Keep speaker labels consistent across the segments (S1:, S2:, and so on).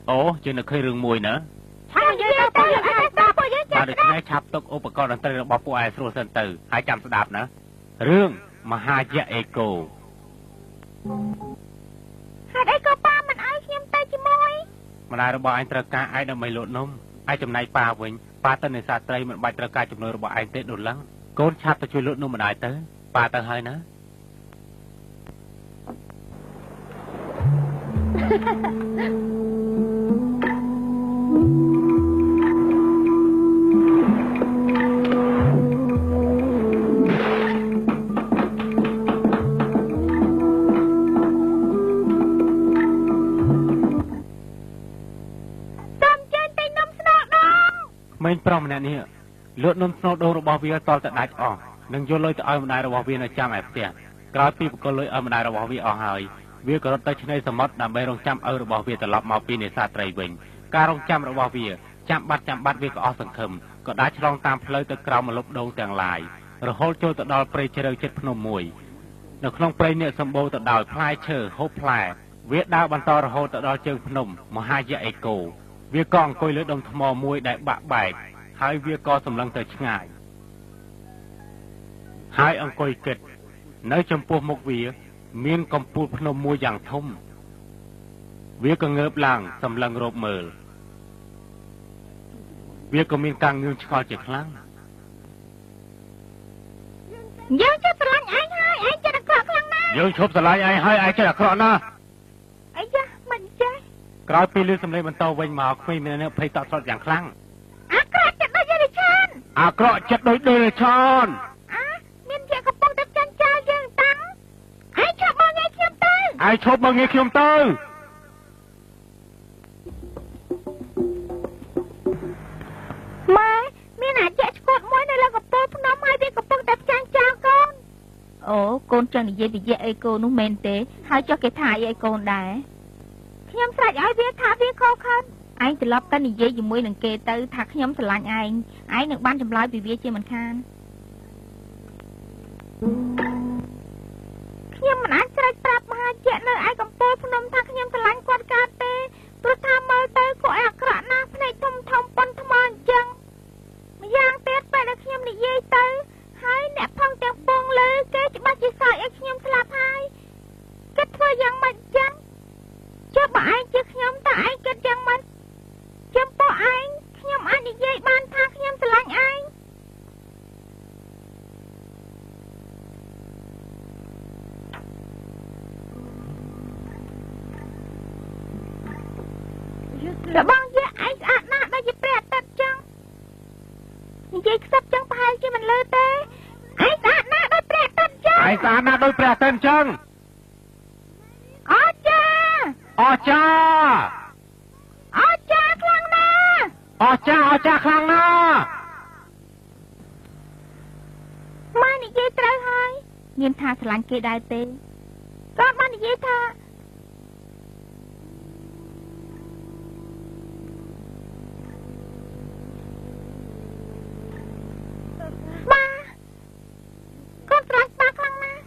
S1: អូយើងនៅឃើញរឿងមួយណា
S2: ឆាប់និយាយទៅពួកយើងអាចស្ដាប់ពួកយើង
S1: បាទដូច្នេះឆាប់ទុកឧបករណ៍តន្ត្រីរបស់ពួកឯងស្រួលសិនទៅហើយចាំស្ដាប់ណារឿងមហាយៈអេកូ
S2: ហេតុអីក៏ប៉ាមិនឲ្យខ្ញុំទៅជាមួយ
S1: ម្ដាយរបស់ឯងត្រូវការឯងដើម្បីលក់នំឯចំណែកប៉ាវិញប៉ាទៅនេសាទត្រីមិនបាច់ត្រូវការជំនួយរបស់ឯងទេដូលឹងកូនឆាប់ទៅជួយលក់នំម្ដាយទៅប៉ាទៅហើយណា
S2: សូមជើញទិញនំស្នូលដូង
S1: ក្មេងប្រុសម្នាក់នេះលក់នំស្នូលដូងរបស់វាតល់តែដាច់អស់និងយកលុយទៅឲ្យម្ដាយរបស់វានៅចាំឯផ្ទះក្រោយពីបកលលុយឲ្យម្ដាយរបស់វាអស់ហើយវាក៏រត់ទៅឆ្នេរសមុទ្រដើម្បីរងចាំឪរបស់វាត្រឡប់មកពីនេសាទត្រីវិញការរងចាំរបស់វាចាំបាត់ចាំបាត់វាក៏អស់សង្ឃឹមក៏ដើរឆ្លងតាមផ្លូវទៅក្រោមម្លប់ដូងទាំងឡាយរហូតចូលទៅដល់ព្រៃជ្រៅជិតភ្នំមួយនៅក្នុងព្រៃនេះសម្បូរទៅដោយផ្លែឈើហូបផ្លែវាដើរបន្តរហូតទៅដល់ជើងភ្នំមហាយៈអេកូវាក៏អង្គុយលើដុំថ្មមួយដែលបាក់បែកហើយវាក៏សម្លឹងទៅឆ្ងាយហើយអង្គុយគិតនៅចំពោះមុខវាមានកំពូលភ្នំមួយយ៉ាងធំវាក៏ងើបឡើងសម្លឹងរកមើលវាក៏មានការងឿងឆ្ងល់ជាខ្លាំង
S2: យើងជប់ស្រឡាញ់ឯងហើយឯងចិត្តអាក្រក់ខ្លាំងណាស់
S1: យើងឈប់ស្រឡាញ់ឯងហើយឯងចិត្តអាក្រក់ណាស់
S2: អាយ៉ាមិនចេះ
S1: ក្រោយពីលឺសំឡេងបន្តវិញមកក្មេងម្នាក់នេះភ័យតក់ស្លុតយ៉ាងខ្លាំង
S2: អាក្រក់ចិត្តដូចយេរិឆាន
S1: អាក្រក់ចិត្តដូចដេរឆាន
S2: អាមានជាកំពុងតែចាញ់ចោលយើងតាំងឯងឈប់មកងាយខ្ញុំទៅ
S1: ឯងឈប់មកងាយខ្ញុំទៅ
S2: ម៉ែមានអាជាក់ឆ្កួតមួយនៅលើកំពូលភ្នំហើយវាកំពុងតែចាញ់ចោលកូនអូកូនចង់និយាយពីយៈអីកូននោះមែនទេហើយចុះគេថាអីឲ្យកូនដែរខ្ញុំស្រេចឲ្យវាថាវាខុសខើឯងត្រឡប់ទៅនិយាយជាមួយនឹងគេទៅថាខ្ញុំស្រឡាញ់ឯងឯងនឹងបានចម្លើយពីវាជាមិនខានខ្ញុំមិនអាចស្រែកប្រាប់មហាជៈនៅឯកំពូលភ្នំថាខ្ញុំស្រឡាញ់គាត់កើតទេព្រោះថាមើលទៅគាត់អាក្រក់ណាស់ភ្នែកធំធំប៉ុនថ្មអញ្ចឹងម្យ៉ាងទៀតពេលដែលខ្ញុំនិយាយទៅហើយអ្នកផងទាំងពងលើគេច្បាស់ជាសើចឲ្យខ្ញុំស្លាប់ហើយគិតធ្វើយ៉ាងម៉េចចឹងចុះបើឯងជាខ្ញុំតើឯងគិតយ៉ាងម៉េចចំពោះឯងខ្ញុំអាចនិយាយបានថាខ្ញុំស្រឡាញ់ឯងរបងយៈឯងស្អាតណាស់ដូចជាព្រះអាទិត្យចឹងនិយាយខ្សឹបចឹងប្រហែលជាមិនលឺទេឯងស្អាតណាស់ដូចព្រះអាទិត្យចឹង
S1: ឯងស្អាតណាស់ដូចព្រះអាទិត្យចឹង
S2: អស្ចារ្យ
S1: អស្ចារ្យ
S2: អស្ចារ្យខ្លាំងណាស់
S1: អស្ចារ្យអស្ចារ្យខ្លាំងណាស់
S2: ម៉ែនិយាយត្រូវហើយមានថាស្រឡាញ់គេដែរទេគាត់បាននិយាយថាបាកូនស្រឡាញ់បាខ្លាំងណាស់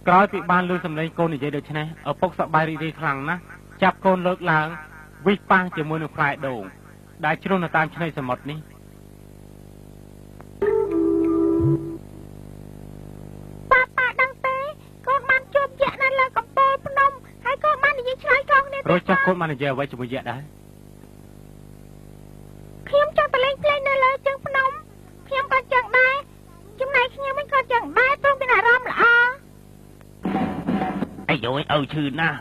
S1: ក្រោយពីបានលឺសំឡេងកូននិយាយដូច្នេះឪពុកសប្បាយរីករាយខ្លាំងណាស់ចាប់កូនលើកឡើងវិះប៉ះជាមួយនឹងផ្លែដូងដែលជ្រុះនៅតាមឆ្នេរសមុទ្រនេះ
S2: ប៉ាប៉ាដឹងទេកូនបានជួបយៈនៅលើកំពូលភ្នំហើយកូនបាននិយាយឆ្លើយតបគ្នា
S1: រួចចុះកូនបាននិយាយអ្វីជាមួយយៈដែរ
S2: ខ្ញុំចង់ទៅលេងភ្លេងនៅលើជើងភ្នំខ្ញុំក៏ចង់ដែរចំណែកខ្ញុំវិញក៏ចង់ដែរព្រោះមានអារម្មណ៍ល្អ
S3: អាយយឪឈឺណាស់